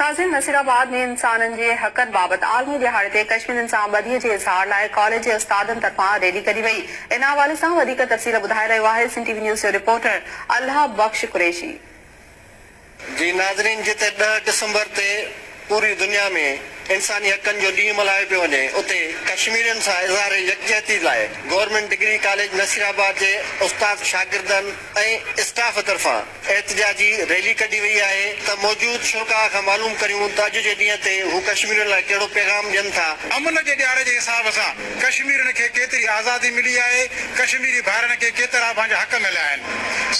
ناظرين نصيرآباد ۾ انسانن جي حقن بابت عالمي ڏهاڙي تي ڪشميرين سان ٻڌي جي اظهار لاء ڪاليج جي استادن طرفان ريلي ڪڍي وئي ان حوالي سان وڌيڪ تفصيل ٻڌائي رهيو آهي سنڌ ٽي وي نيوز جو رپورٽر الله بخش قريشي. جي ناظرين جتي ڏهه ڊسمبر تي پوري دنيا ۾ انساني حقن جو ڏينهن ملهايو پيو وڃي اتي ڪشميرين سان اظهار يڪجهتي لاء گورنمينٽ ڊگري ڪاليج نصيرآباد جي استاد شاگردن ۽ اسٽاف طرفان احتجاجي ريلي ڪڍي وئي آهي ته موجود شرڪاء کان معلوم ڪريون ته اڄ جي ڏينهن تي هو ڪشميرين لاء ڪهڙو پيغام ڏين ٿا. امن جي ڏهاڙي جي حساب سان ڪشميرين کي ڪيتري آزادي ملي آهي، ڪشميري ڀائرن کي ڪيترا پنهنجا حق مليا آهن.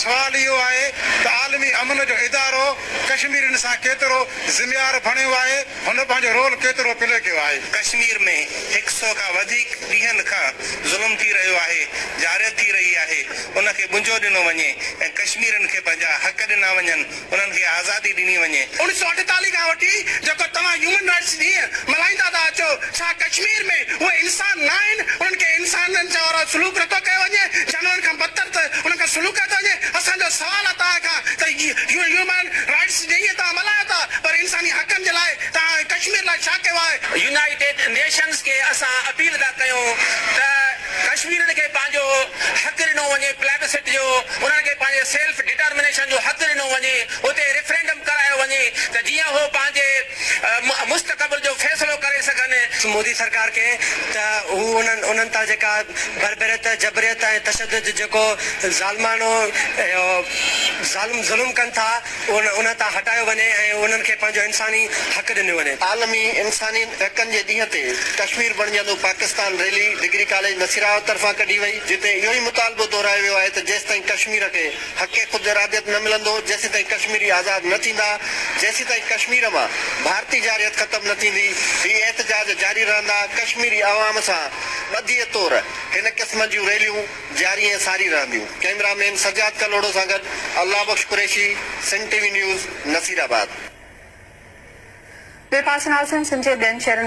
سوال اهو آهي ته عالمي امن جو ادارو ڪشميرين سان ڪيترو ذميوار بڻيو آهي، هن پنهنجو رول ڪيترو پلي ڪيو آهي. ڪشمير ۾ هڪ سئو کان وڌيڪ ڏينهن کان ظلم ٿي رهيو آهي، جارحيت ٿي رهي آهي، ان کي ٻنجو ڏنو وڃي ۽ ڪشميرين کي پنهنجا حق ڏنا وڃن، انهن کي آزادي ڏني وڃي. اوڻيھ سئو اٺيتاليھ کان وٺي جيڪو توهان هيومن رائٽس ڏينهن ملهائيندا ٿا اچو، ڇا ڪشمير ۾ اهي انسان نه آهن؟ انهن کي انسانن وارو سلوڪ نٿو ڪيو وڃي؟ جانورن کان بدتر ته انهن کان سلوڪ ڪيو ٿو وڃي؟ اسان جو سوال آهي توهان کان ته هيومن رائٽس ڏينهن توهان ملهايو ٿا پر انساني حقن جي لاء توهان ڪشمير لاء ڇا ڪيو آهي؟ يونائيٽيڊ نيشنز کي اسان اپيل ٿا ڪيون ته ڪشميرين کي پنهنجو حق ڏنو وڃي پليبسٽ جو، انهن کي پنهنجي سيلف ڊٽرمنيشن جو حق ڏنو وڃي، اتي ريفرينڊم ڪرايو وڃي ته جيئن هو پنهنجي مستقبل جو فيصلو ڪري سگهن. مودي سرڪار کي ته هو انهن انهن تان جيڪا بربريت، جبريت ۽ تشدد جيڪو ظالمانو ظالم ظلم ڪن ٿا ان ان تان هٽايو وڃي ۽ انهن کي پنهنجو انساني حق ڏنو وڃي. عالمي انساني حقن جي ڏينهن تي ڪشمير بڻجندو Pakistan rally degree college Nasirabad طرفان ڪڍي وئي جتي اهو ئي مطالبو دهرايو ويو آهي ته جيستائين ڪشمير کي حق خود اراديت نه ملندو جيسين تائين ڪشميري آزاد نه ٿيندا جيسين تائين ڪشمير مان ڀارتي جارحيت ختم نه ٿيندي هي احتجاج جاري رهندا ڪشميري عوام سان ٻڌيء طور هن قسم جون ريليون جاري ۽ ساري رهنديون. ڪئميرا مين سجاد ڪلهوڙو سان گڏ Allah Bakhsh Qureshi, Sindh T V news, Nasirabad. ٻئي پاسي ناظرين سنڌ جي ٻين شهرن.